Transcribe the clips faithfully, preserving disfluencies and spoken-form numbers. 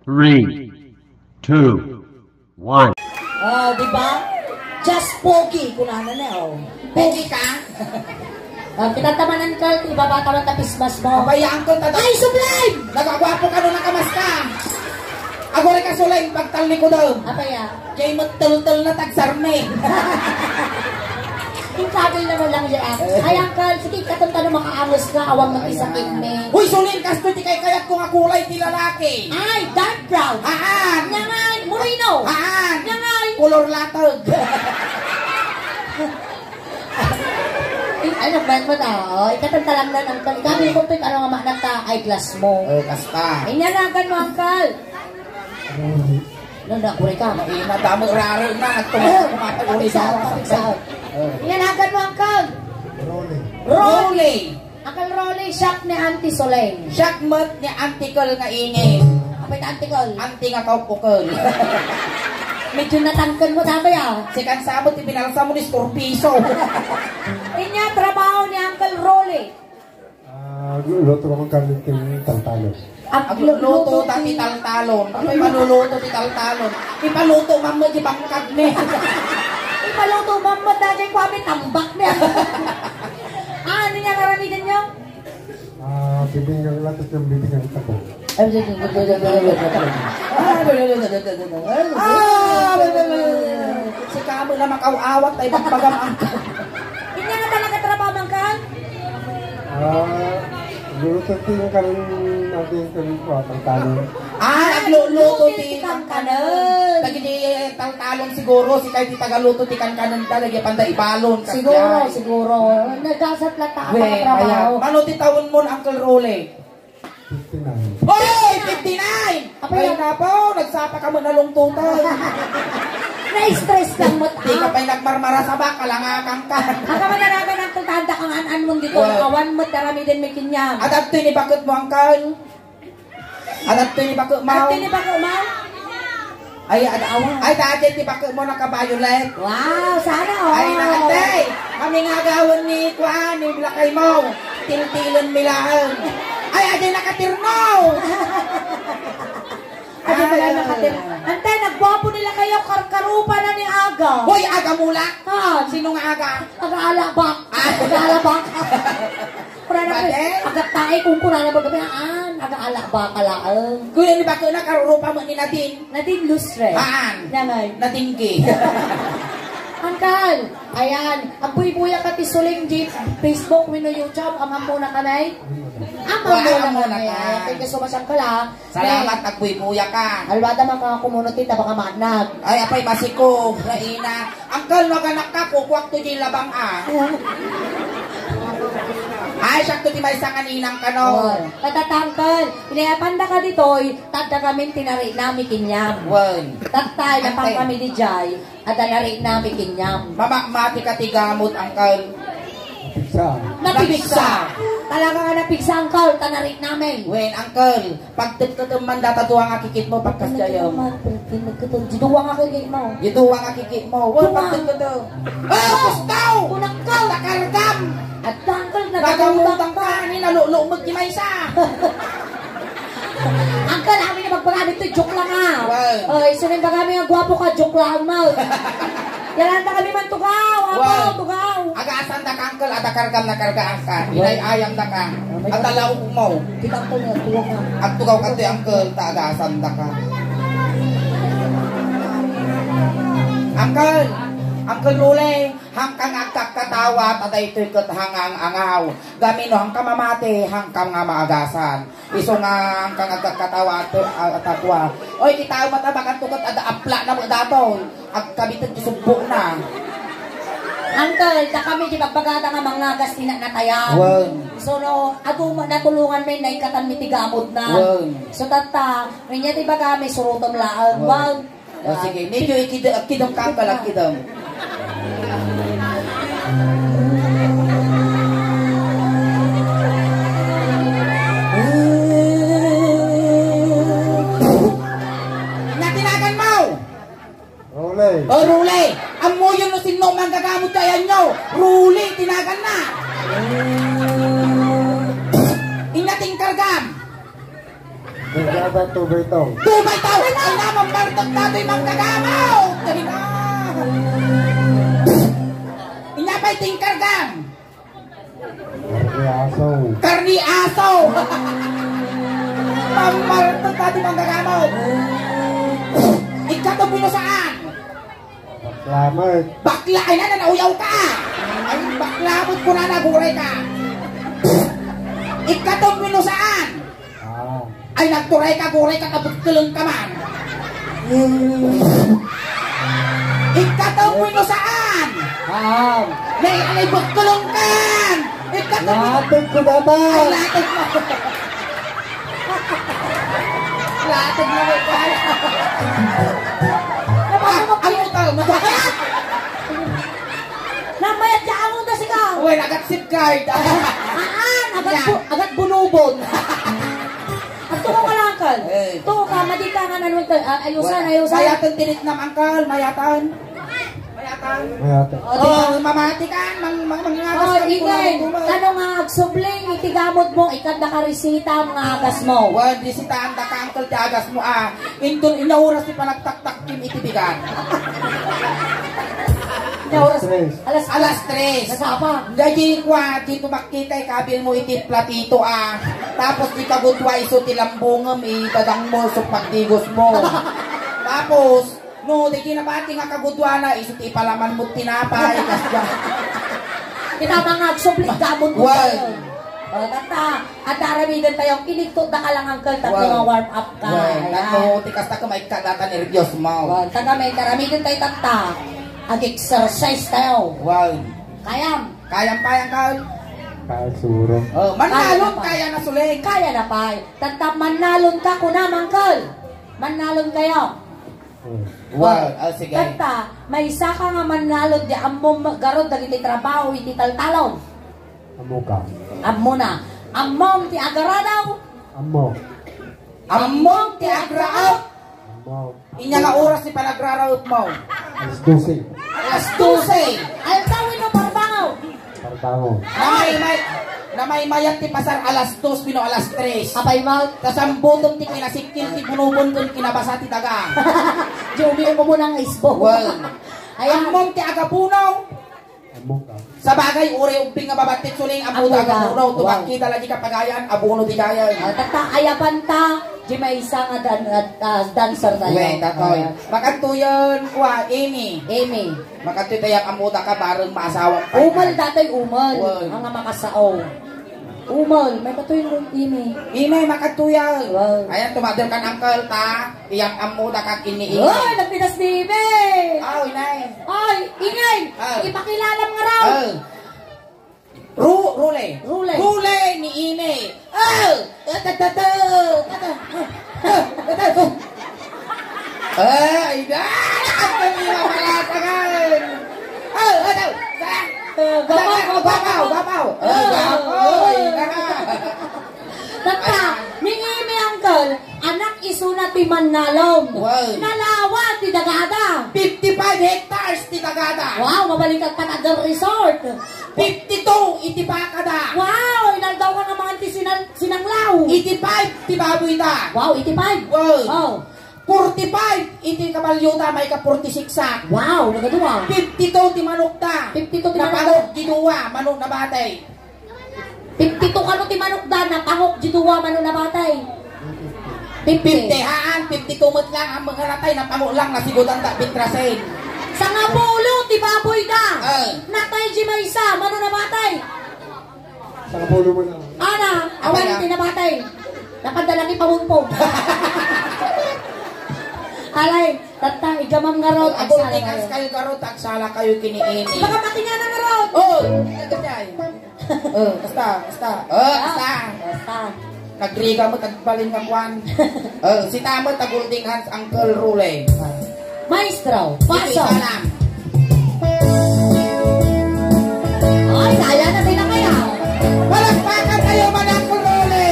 Three, two, one. Oh, di ba? Just pogi, kunana na, oh. Pogi ka? Oh, kita tamanan ka, ti baba taman ta pismas mo. Abay, angkol, tada- Ay, sublime! Nagagwapo ka no nakamas ka. Agore ka, Suleng, pagtallikod, oh. Abay, ah. Jay met teltel na tagsarme. Inkabil naman lang dyan. Ay, angkol, sige, katon tano makaangus ka, awang mag-isa kinme. Uy, Suleng, kasto ti kay kayat ko nga kulay ti lalaki. Ay, dark brown. Haan. Nangay, moreno. Haan. Nangay. Kolor latag. Ay, ano, bait mo ta? Oh, ikatan talang na, angkol. Ikabil ko, pig, ano nga maknak ta, eyeglass mo. Oh, kasta. Inyanagan mo, angkol. No, nakuri ka. Ina, damo raro na. Nagtumatak, tumatak, uli sa Sa, sa, sa. Oh. Inyanagan mo, angkol. Rolly. Rolly. Uncle Rolly, siak ni Auntie Soleng. Siak met ni Auntie Col nga init. Apay ta Auntie Col? Auntie nga kaukukel. Medyo natangken mo, sabi, ah. Si kansa mo, ti pinalsa mo ni Scorpiso. Inya trabaho ni Uncle Rolly. Ah, luto ko man kami ng taltalon. Agluto ta ti taltalon. Ano yung maluluto ti taltalon? Ipaluto man mo di bangkag ni. Ipaluto man mo dati ko kami tambak ni. Ah, ano niya karamihan niyo? Ah, bibingkang latas ng bibingkang tako. Ah, si kamo na makaw-awat ay magpagam ang Inya nga talaga trabaho man kan? Ah, luto ti kan, ati kan kuha, taltalon. Ah, nagluluto ti kankanen. Dagiti taltalon siguro, si kay ti tagaluto ti kankanen ta, lagi panda ibalon. Siguro, siguro. Nagasat la ta, trabaho. Mano ti taon mo, Uncle Rolly? Fifty-nine. Oy! Fifty-nine! Apay, ay, napo, nagsapa ka mo nalungtutan. Na-stress lang mo, di ka pa'y nagmarmara sa baka, langakang ka. Ang kamanaragan ang tutanda kang an-an mong dito, nakawan mo, darami din may kinyam. At adto ni bakit mo, angkal? At adto ni bakit mo? Adto ni bakit mo? Ay, ad-, ay, dati ti bakit mo naka-violet? Wow, sana all. Ay, nakatay. Kami nga agawon ni Kuan, ni lakay mo. Tiltilan mi laeng. Ay, adi nakatirno. Adi pala nakatirno. Antay, nagwapo nila kayo, karkarupa na ni Aga. Hoy, Aga Mulak? Ah. Sino nga Aga? Aga Alabak. Ah. Aga Alabak. Kurana pa, agak tae kung kurana ba gabi, aan, aga ala ba ka laeng. Kuya ni bakit na karurupa mo ni Nadine? Nadine Lustre. Haan. Nangay. Nadine Gay. Angkal, ayan, agbuybuya ka ti Suling di Facebook wenno YouTube, amam mo na kanay? Amam mo na kanay. Thank you so much, Angkal, ah. Salamat, agbuybuya ka. Alwada man ka kumuno ti tabaka manag. Ay, apay, masiko, Raina. Angkel, no aganak ka, kukuak to di labang, ah. Ay, siak to di maysa nga ninang kano. Oh, tatatangkel. Inayapanda ka ditoy, tadda kami tinari nami kinyam. Wen. Tattay, napang kami di jay. Ada nari nami kinyam. Mamakmati ka ti gamot, angkel. Napigsa. Napigsa. Napigsa. Talaga nga napigsa, angkel, tanari namin. Wen, angkel, pagtekketem man data dua nga kikit mo, pagkasjayam. Pagtekketem, di dua nga kikit mo. Di dua nga kikit mo. Wen, pagtekketem. Ah, gustaw! Kunakkaw! Takargam! At angkel, nagagutang ka, ni nalulumod di maysa. Angkel, amin na magpagamit to, joke lang, ah. Well. Oh, isu na yung bagami nga gwapo ka, joke lang, mouth. Yalan na kami man tugaw, apo, tugaw. Agasan da ka, angkel, ada kargam na kargaan ka. Inay ayam da ka. Ada laok mo. Kitang to niya, tugaw ka. Agtugaw ka to, angkel, ta agasan da ka. Angkel, angkel Lule, hangkang agkakkatawa, ta daytoy ket hangang-angaw. Gamino, hangka mamati, hangkam nga maagasan. Isu nga angkang agkakkatawa ato, a-, atakwa. Oy, kita met a, bakanto ket ada apla na met datoy. Agkabitek ti subbona. Angkel, dakami ti bagbagada nga mangagas ti na-, natayab. Wen. So, no, adu mo, natulungan mi, naikatan mi ti gamod na. Wen. So, tatta, wen ya ti bagami, surutom laeng. Wen. Wen. O, sige. Medyo ikid-, ikidem ka, angkel, ikidem. Natinagan mo! Rule. O, Rule. Ammoyo no sinno manggagamot ti ayanyo. Rule, tinagan na. Inya ti inkargam. Brigada two by two. Two by two! Ay, naman, martok na ito'y manggagamaw! Ay, na! Inya pa'y tingkargam! Karni aso. Karni aso! Mamartag dati manggagamaw. Ikatong binusaan. Bakla met. Bakla, ay na, nauyaw ka. Ay, bakla met, kuna na, guray ka. Ikatong binusaan. Ah. Ay, nagturay ka, guray ka, kabukkulong ka man. Ikatong winusaan. Ah. Nay, anay bukkulong kan. Ikatong Latag ko naman. Ay, latag mo. Latag mo, may kaya. Ah, ano tao mo? Namayat ka, amo na sika. Uy, nagat sip guard. Aan, agat Ya. bu-, agat bunubon. At tuko ka lang, Uncle. Eh. Tuko ka, madi ka nga nanunod. Ah, ayusan, Wala. ayusan. Mayatan tinit na, Uncle. Mayatan. Mayatan. Mayatan. O, Oh, mamati ka. Mang, mang, mangingatas Oh, ka, ingay. kulang, kulang. Tano nga agsubling iti gamot mo, ikadda ka resita nga agas mo. Wen, resitaanda ka, Uncle, ti agas mo, ah. Inton inaoras ti panagtaktak, Kim, iti bigat. Iti oras? Tres. Alas Alas tres. Nasapa? Dagiti kua, di tumakkita, ikabil mo iti platito, ah. Tapos di kagudua, isu ti lambungem, idadang mo, isu pagdigos mo. Tapos, no, di kinabati nga kaguduana, isu ti ipalaman mo tinapay, kasda. Kita mga agsubli, gamon mo Wen. tayo. O, tata. Adda aramiden tayo, kinigtotda ka lang, Uncle, tapno Wow. nga warm up ka. Wow. Ayan. Tapno ti kasta ka, maikka data nerbios mo. Wow, taga may aramiden tayo, tatta. Ag-exercise tayo. Wow. Kayam. Kayam pa yan, Uncle? Kaya siguro. Oh, manalon, Kaya na pa. kaya na, Suling. Kaya na pa. Tatta, manalon ka, kunam, Uncle. Manalon kayo. Hmm. Wow, oh, sige. Tatta, maysa ka nga manalon di ammom garud dagiti trabaho iti taltalon. Ammo ka. Ammona. Ammom ti agaradaw? Ammo. Ammom ti agraraop? Ammo. Inya nga oras ti panagraraop mo? Alas dose. Alas dose. Aldaw wenno parbango? Parbango. Namay-may-, namaymayat ti pasar alas dos wenno alas tres. Apay, Mal? Kasambutom ti kinasikkil ti bunubon ken kinabasa ti daga. Di umiumo mo ng isbo. Well, Ayan. Ammom ti agapunaw? Ammok ka. Sabagay, uray ubbing nga babattit, Suling, ammo Ammo da ka. agapunaw, Wow. tumakita lagi ka pagayan, abuno ti dayan. Ah, tatta, ayaban ta, di maysa nga dan-, ah, ah, dancer tayo. Wait, tatoy. Ah. Makadtoyen, kua, Amy. Amy. Makadtoy tayo, ammo da ka, bareng maasawa pa. Umal datoy, umal. Umal. Ang nga makasao. Umal, may katuy mo, Imi. Imi, makadtuya. Wow. Ayan, tumader kan uncle ta. Iyam ammo da kag ini Imi. Oy, nagpitas ni Imi. Aw, inay. Oy, ingay. Ah. Ipakilalam nga raw. Ah. Ru-, Rule. Rule. Rule ni Imi. Oh, tata, tata, tata. Ay, da! Ang mga palatagan! Oh, ano? Sa? Eh, gapaw, Gapaw, gapaw. gapaw, gapaw. Oh, Oh, gapaw. Oy, oh. Tara. Tata, ni Imi, uncle, anak isuna ti mannalon. Wow. Nalawa ti dagada. Fifty-five hectares ti dagada. Wow, mabalin ka pa taga resort. Fifty-two iti bakada. Wow, inaldaw ka nga mangan ti sinan-, sinanglaw. Eighty-five ti baboy da. Wow, eighty-five. Wow. Oh. Forty-five iti kabalyo da, may ka forty-six sa. Wow, nagadua. Fifty-two ti manok da. Fifty-two ti manok da. Napangok di dua, manok nabatay. Fifty-two kano ti manok da, napangok di dua, manok nabatay. Fifty. Fifty, haan, fifty-two met lang, ang mga natay, napangok lang, nasigudan da, pitrasen. Sangapulo ti baboy da. Eh. Natay di maysa, manok nabatay. Sangapulo mo na. Ana, awan Abay, ah. ti nabatay. Napadala ni Pamungpong. Alay, tata, igamam nga rod. Agul Agsala di kayo. kaskal garot, agsala kayo kini ini. Baka pati nga na nga rod. Oh, ito siya. Oh, basta, basta. Oh, basta. Basta. Nagriga mo, tagbalin nga kwan. Oh, si Tamo, tagulding hands, Uncle Rule. Maestro, Ito, paso. isa lang. Ay, kaya na din ang kaya. Palakpakan kayo, Manang Kulole!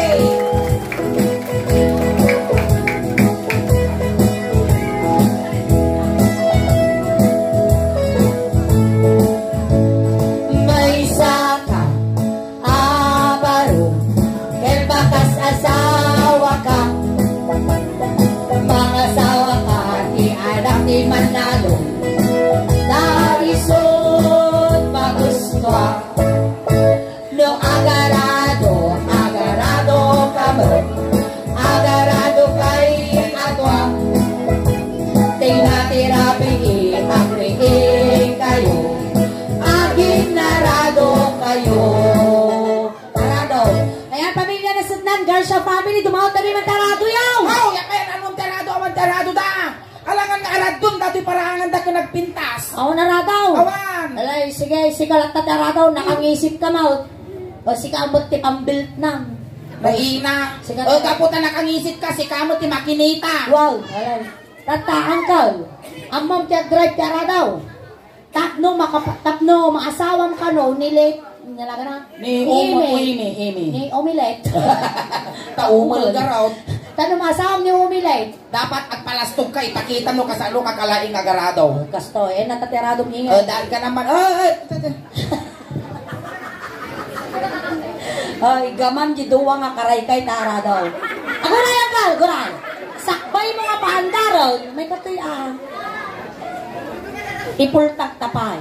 Maysa ka a baro, ken bakas asawa ka. Dumawat kami man ti arado yaw. Aw, ya kaya nanon ti arado, awan ti arado da. Alangan nga aradon, datoy paraangan da ken nagpintas. Awan arado. Awan. Alay, sige, sige, latta ti arado, nakangisip ka, maw. O, sika met ti pambiltnang. Ay, ina. Sige. O, gapu ta nakangisip ka, sika met ti makinita. Wow, alay. Tatta, uncle. Ammom ti agdrive ti arado. Tapno makapa-, tapno maasawam kano ni late, nalaga na? Ni Amy. Amy, Amy, Amy. Ni Omelette. Ta umel garot. Tapno maasawam ni Omelette. Dapat agpalastog ka, ipakita mo kasano ka kalaing agarado. Oh, kasto, eh, nataterado mi nga. Eh, daan ka naman. Eh, eh, te, te. Ay, gaman di duwa nga karaykay ta arado. Aguray, uncle, aguray. Sakbay mo nga paandaron, may katoy, ah. Ipultak ta pay.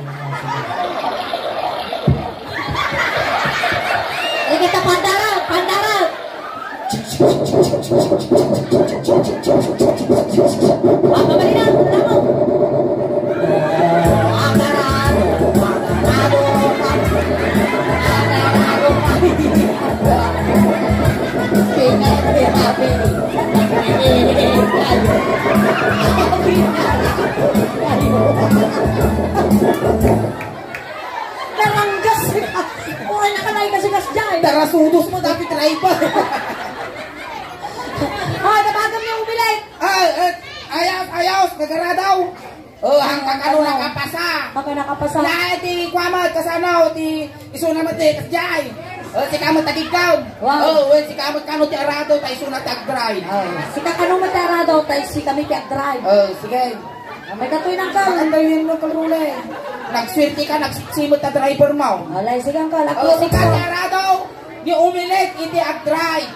Sige ta, pandara, pandara. Ah, mabalina, tama. Naranggas ka. Uray na ka na ikasikas dyan. Darasudos mo, dapit driver. Ah, tabagan mo yung bilet. Ah, eh, ayos, ayos, nagaradaw. Oh, hanggang ano nakapasa. Hanggang nakapasa. Na, eh, ti, kuwan mo, kasano, ti, isuna mo, ti, kasjay. Oh, sika mo, tagigkaw. Wow. Oh, well, sika mo, kano, ti arado, ta isuna, ti agdrive. Oh, sika kano, ti arado, ta si kami, ti agdrive. Oh, sige. Ah, may katoy nang ka. Maganda yun, no, kalulay. Nagswerte ka, nagsitsimot ta driver mo. Alay, sige, uncle. Oh, sika, ti arado, ni umilit, iti agdrive.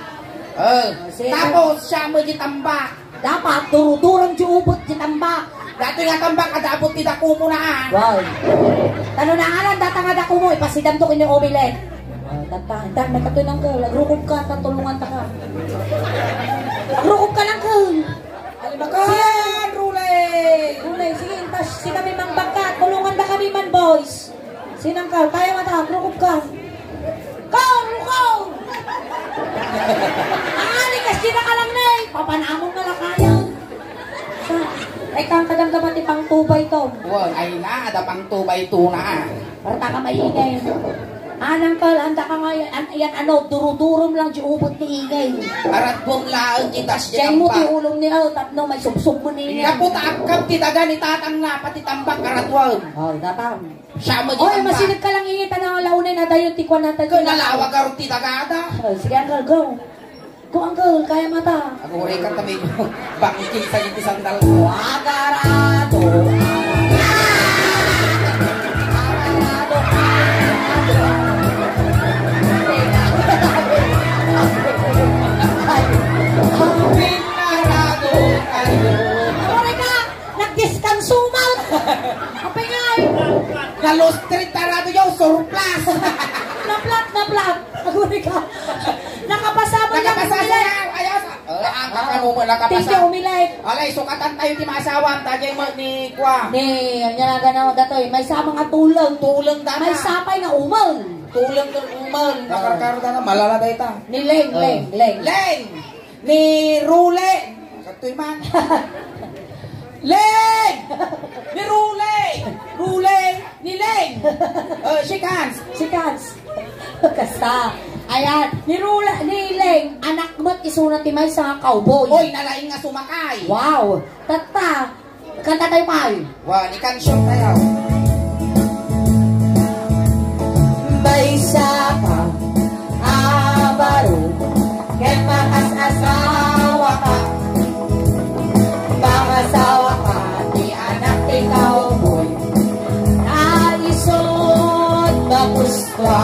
Oh, sige. Tapos, siya mo, di tambak. Dapat, durudurong di ubot di tambak. Datoy nga tambak, adda abot ti dakumo na, ah. Wow. Tano na ngalan, data nga dakumo, ipasidam to kinyo obilet. Ah, tata, tata, may katuy nang ka, agrukob ka, tatulungan ta ka. Agrukob ka lang ka. Ay, baka, Rule! Rule, sige, intas, si kami mang bangka, tulungan na kami man, boys. Sinang ka? Kaya mata, rukob ka. Ka, rukob! Ang alikas, di na ka lang, ne! Papanamon na lang kaya. Ay, kang kadamdama ti pangtubay to. Wow, ay na, ada pangtubay to na. Parta ka maingay. Anang ka, anda ka nga, an-, yan, ano, durudurum lang di ubot ni ingay. Arat bong laeng ti tas di Diyan mo, tampa. Ti ulong niya, oh, tapno, may subsob mo niya. Kaputa, akap ti daga ni tatang na, pati tambak, arat wag. Oh, datang. Siya mo di Oy, tambak. Masinag ka lang ingit, ano, launay na dayon, ti kwan natin. Kung nalawag ka rin ti dagada. Oh, sige, uncle, go. Go, uncle, kaya mata. Aguray ka tabi mo. Bangkit sa iti sandal ko. Agarado. Agarado. Pinarado kayo. Aguray ka. Nagdiskanso man! Apay nga eh! Nalustrit ta radyo, surplus! Naplat, naplat! Aguray ka! Nakapasa mo lang, Nakapasa Umilet! Siya! Ayos! Ah, ang kakano mo, nakapasa. Thank you, Umilet! Alay, sukatan tayo ti maasawa, ang tajay mo ni Kwa. Ni, anya na ganaw, datoy, may sa mga tulong. Tulong dana. May sapay na umal. Tulong ng umal. Nakarkaro dana, malala dayta. Ni Leng, Ah. Leng, Leng. Leng! Ni Rule. Katoy man. Leng! Ni Rule! Rule! Ni Leng! Oh, shake hands. Shake hands. Kasta. Ayan. Ni Rule, ni Leng, anak mo't isuna ti maysa nga cowboy. Oy, nalaing nga sumakay. Wow. Tatta. Kanta tayo, Pay. Wa, ni kansion tayo. Maysa ka a baro, ket makasasawa ka. Makasawa ka, ti anak ti cowboy. Naisod mapustua.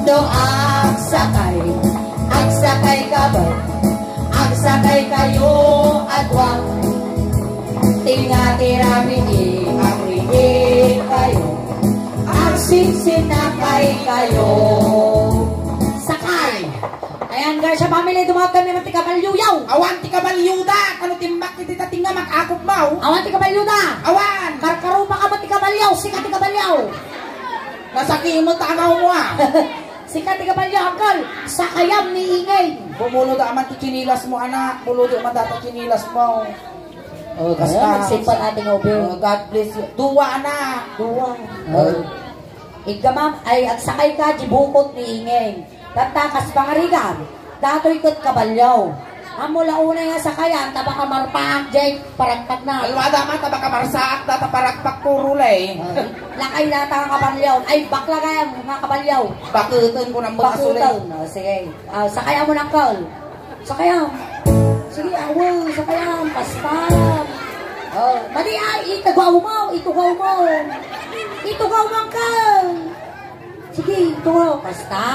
No agsakay, agsakay ka ba? Agsakay kayo a dua. Tinga ti ramidi, agriid kayo. Agsinsinakay kayo. Sakay! Ayan, Garcia family, dumawat kami naman ti kabalyo, yaw! Awan ti kabalyo da! Kano timbak iti dating nga mag-akop mo? Awan ti kabalyo da! Awan! Karkarupa ka mo ti kabalyo, sika ti kabalyo! Nasakit mo tanaw mo, ah! Sika ti kabalyo, angkel. Sakayam ni Ingay. Bumulo da man ti chinilas mo, anak. Bumulo da man data chinilas mo. Oh, kasta. Ayan, nagsimpat ating open. Oh, God bless you. Duwa, anak. Duwa. Oh. Igga, ma'am, ay agsakay ka, di bukot ni Ingay. Tatta, kas pangarigan, datoy ket kabalyo. Ammo la unay nga sakayan, ta baka marpaak, jay, paragpakna. Alwada man, ta baka marsaak, data paragpak, puro lay. Ay, lakay data nga kabalyo. Ay, bakla gayam nga kabalyo. Bakuten ko nang mga sulay. Bakuten. Oh, sige. Ah, sakay mo, angkel. Sakayam. Sige, awo, sakayam. Basta. Oh, madi ay, itugaw mo, itugaw mo. Itugaw mo, angkel. Sige, itugaw. Basta.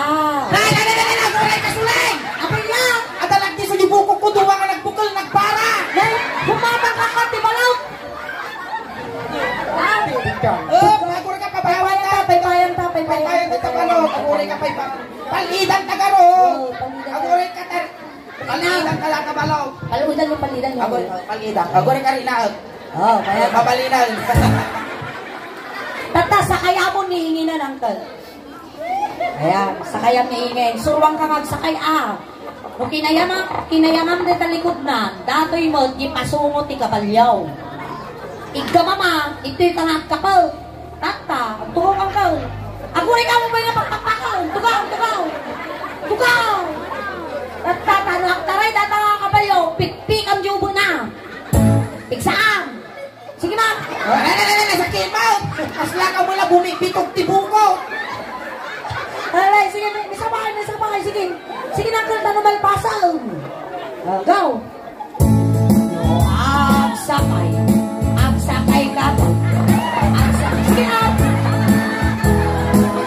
Ay, ay, ay, ay, ay, aguray ka sulay! Apay niya? Adalag ti sugibukok ko, duwa nga nagbukel, nagpara. Nay, bumata ka ka, ti balot. Ah, oh, aguray ka, paypayan ta, paypayan ta, paypayan ta, paypayan ta, balot. Aguray ka, paypayan. Palidan ta garo. Oh, palidan. Aguray ka, tar-, palidan ka lang, kabalo. Palidan mo, palidan mo. Aguray, palidan. Aguray ka rin, ah. Oh, kaya mabalinaw. Tatta, sakay amon ni Ingay, angkel. Ayan, sakayam ni Ingay. Suruan ka nga agsakay, ah. No kinayama-, kinayamam deta likudna, datoy met, di pasungo ti kabalyo. Igga, mama, itoy ka nga agkapel. Tatta, agtugaw, angkel. Aguray ka mo ba nga pagpakpakan? Tugaw, tugaw. Tugaw. Tatta, tano agtaray, data nga kabalyo, pitpikam di ubena. Pigsaan. Sige, ma'am. Ay, ay, ay, ay, sakit, ma'am. Kasla ka mo la bumibitog ti buko. Alay, sige, may, may sabay, may sabay, sige. Sige, angkel, tano malpasan. Ah, go. No, agsakay, agsakay ka to. Agsakay, sige, ah.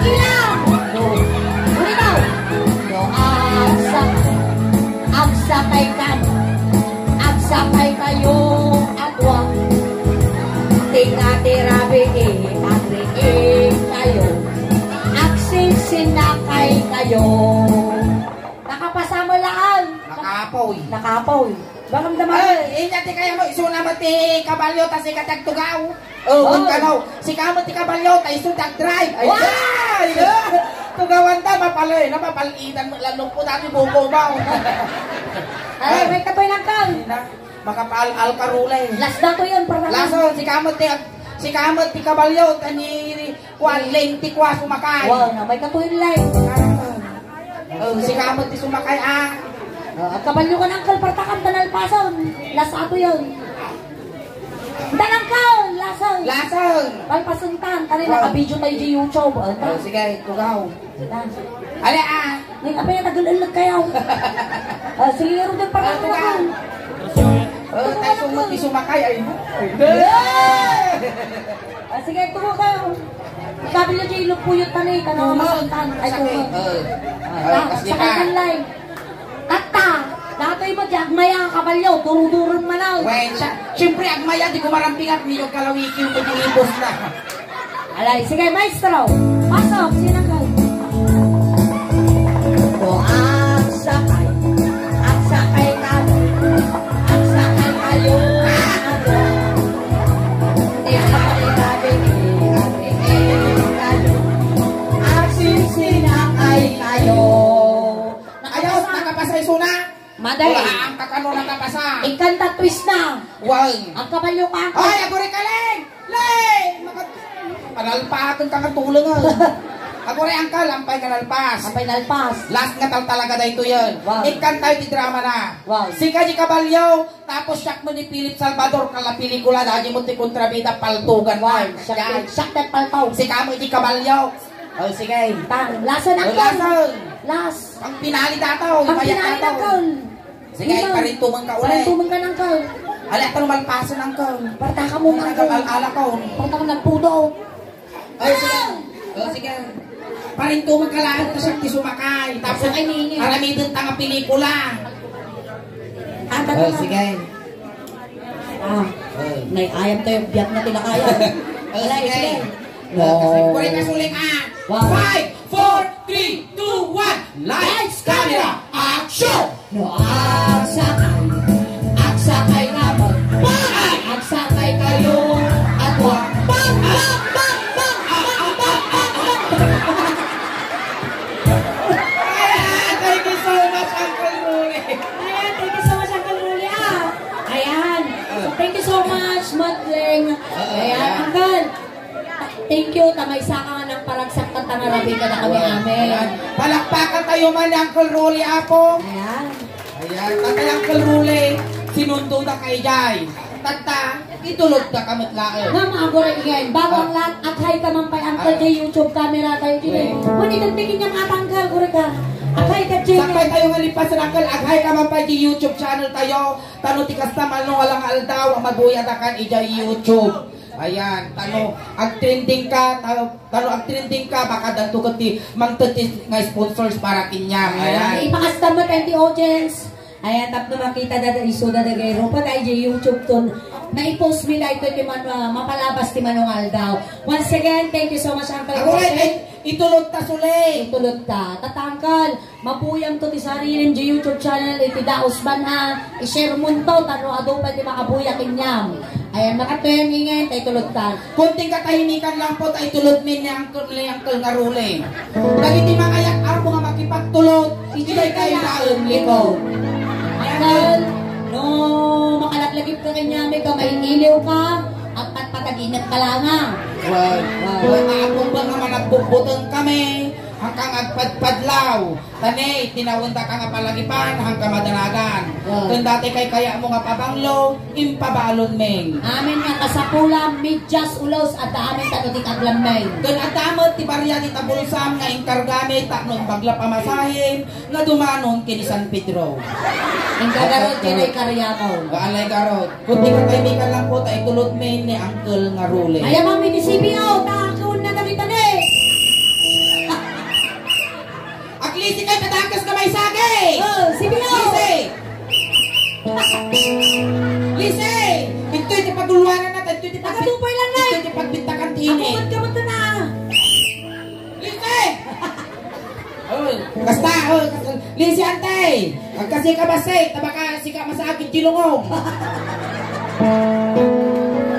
Ilang. No, ulit daw. No, agsakay, agsakay ka to. Agsakay kayo. Agwa, tingati rabii, agriing kayo, agsinsinakay kayo. Nakapasa mo laan. Nakapoy. Nakapoy. Bakam damay. Ay, inya ti kaya mo, isuna mo ti kabalyo, ta sika ti agtugaw. Oh, oh. Kano, sika mo ti kabalyo, ta isu ti agdrive. Ay, wow! Ay, tugawan ta, mapaloy na, mapalitan mo, lalo po dati buko mo. Ay, ay, may kapoy lang ka. Ay, na. Makapaal-al ka rulay. Last na to yun, para naman. Lason, sika met ti ag-, sika met ti kabalyo, ta ni kuan, leng ti kua sumakay. Wow, na may katuin lay. Oh, sika met ti sumakay, ah. Oh, agkabalyo ka, angkel, partakam, ta nalpason. Last ato yun. Tan, angkel, lason. Lason. Palpason tan, tani, oh, naka-video tayo di YouTube. Oh, ta. Oh, sige, tugaw. Ali, ah. Ngayon, apay, tagal-alag kayo. Ah, sige, Rodel, para. Ah, tugaw. Oh, tayo sumati, sumakay, ay, no? Yeah! Ah, sige, tumo kayo. Sabi niyo, Jay, lupuyot pa na eh, tanaw. Tumo. Masuntan. Ay, sakay. Tumo. Oh. Ah, ah, sakay kan lay. Tatta, datoy mo, di agmaya, kabalyo, duro-duro manaw. Wen, siya, siyempre, agmaya, di ko marampingat, niyo kalawiki, mo di ibos na. Alay, sige, maestro. Pasok, sinakay. O, agsakay, agsakay ka, agsakay kayo, agsakay. Agsinsinakay kayo. Ayos, nakapasa isuna. Maday. Wala ang kakano nakapasa. Ikanta twist na. Wal. Ang kabalyo ka. Ay, aguri ka, Leng! Leng! Makat-, panalpakan ka nga tulang, ah. Aguri, angkal, ampay nga nalpas. Ampay nalpas. Last nga tal talaga dayto yan. Wow. Ikanta ti drama na. Wow. Sika di kabalyo, tapos siak mo ni Philip Salvador, kala pelikula, dagi mo ti kontrabida, paltugan. Wow, na. Siak, yan. Siak ti paltaw. Sika mo di kabalyo. Oh, sige. Tang, lason, oh, angkal. Lason. Last. Pang pinali dataw, pang pinali dataw. Sige, parintumang ka ulit. Parintumang ka, angkal. Ali, ato malpasan, angkal. Parta ka mo, angkal. Nagaal-ala ka, oh. Parta ka nagpudo. Ay, sige. Oh, sige. Parintumang ka lang, tas siak ti sumakay. Tapos, sakay ni Ingay. Aramiden ta nga pelikula. Ah, sige. Ah, nay ayam tayo, biyak na tinakaya. Oh, sige. Sige. Kasi, pwede ka suling, ah. Wow. Five, four, three, two, one. Lights, camera, action! No, agsakay, agsakay nga magpakay, agsakay kayo, at wa-, bang, bang, bang, bang, bang, bang, bang, bang. Cute, ta maysa ka nga nagparagsak, tatta nga rabii kadakami amin. Ayan. Palakpakan tayo man ni Uncle Rolly, Apo. Ayan. Ayan, tatta, Uncle Rolly, sinundoda ka idiay. Tatta, itulodda ka met laeng. Nga, maaguray iyan. Bago ang lahat, ag-hi ka man pay, Uncle, Ah. di YouTube camera tayo, di. Wait. Wani, dagdagin niya matanggal, guri ka. Ag-hi ka, Jimmy. Sakbay tayo nga lipas, Uncle, ag-hi ka man pay di YouTube channel tayo. Tano ti kasta, mano nga lang aldaw, ang mabuya da kan idiay YouTube. Ayan, tano, ag-trending ka, tano, tano, ag-trending ka, baka danto ket ti mangted ti nga sponsors para kaniam. Ayan. Ayan. Ipakastam met ti audience. Ayan, tapno makita da, da, isuda da gay rupa, da idiay YouTube ton. Naipost mi da ito ti man-, ah, mapalabas ti mano nga aldaw. Once again, thank you so much, Uncle Ako, Jose. Ay, itulod ta, Sule. Itulod ta. Tatta, Uncle, mabuyam to ti sarilim di YouTube channel iti daos ban ha. I-share mo to, tano adu pay ti makabuya kaniam. Ayan, makatuyan ingen, tay tulod ta. Kunting katahimikan lang po, tay tulod mi ni Uncle, ni Uncle nga Rolly. Dagiti mangayak, Apo, nga makipagtulod, idiay kay laeng liko. Uncle, no makalaglagip ka kaniami ka, mailiw ka, agpatpataginek ka langa. Well, Wow. well, Apo, ba nga managbutbuteng kami, hangkang agpadpadlaw. Tani, tinawenda ka nga palagipan, hangka madanagan. Ah. Ken dati kay kayatmo nga pabanglo, impabalon men. Amin nga kasapulam, medyas, ulos, adda amin tano ti kaglammeng. Ken adda met ti bariya ti tabulsam nga inkargami tapno imbagla pamasahem nga dumanon ken ni San Pedro. Inka garod ken ay karyakom. Wa alay garod. Kunting katahimikan lang po, ta itulod men ni Uncle nga Rolly. Ay, amin ni C P O, ta, kuwan na kami tani. Aglisi kay tadakas nga may sagi! Oh, sige, oh. Lisi! Lisi! Ito'y ti paguluanan na, ito'y ti pagbi-, Nakatupay lang, Nay. Ito'y ti pagbittakan ti init. Ako, ba't ka ba't na? Lisi! Oh, basta, oh, basta. Lisi, ante! Agkasi ka basig, ta baka sika masakit ti lungom.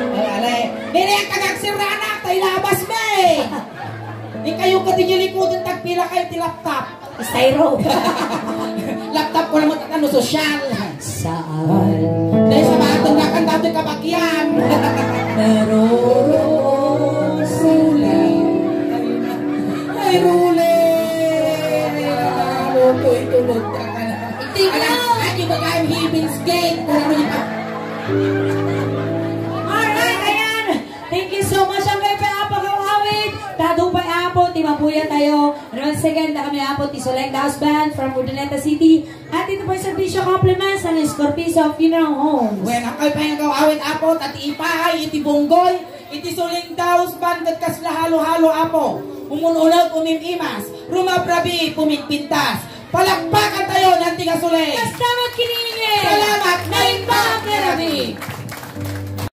Oh, ale. Dili ang kagagsiraan, ta ilabas mi! Ikayo ka di nyo likudan, tagpila kayo ti laptop. Styro. Laptop ko naman, ano, sosyal. Saan? Dahil sa mga tunggakan dati kabagyan. Pero Rule. Ay, Rule. Ay, Rule, itulog ka na. Tingnan. Anak, anak, yung baga yung Heaven's Gate. Kung ano yung pag- Alright, ayan. Thank you so much, Uncle, pay Apo, kawawid. Tadu pay Apo, ti mabuya tayo. And once again, da kami Apo, ti Soleng Daos Band from Urdaneta City. At ito po yung serbisyo compliments ng Scorpiso Funeral Homes. Wen, Uncle, pay nga kawawid, Apo, tati ipaay, iti bunggoy, iti Soleng Daos Band, ket kasla halo-halo, Apo. Umun-uneg, umim-imas, rumabrabi, pumigpintas. Palakpakan tayo, nanti nga Soleng. Basta magkiniingin. Salamat, naimbag nga rabii.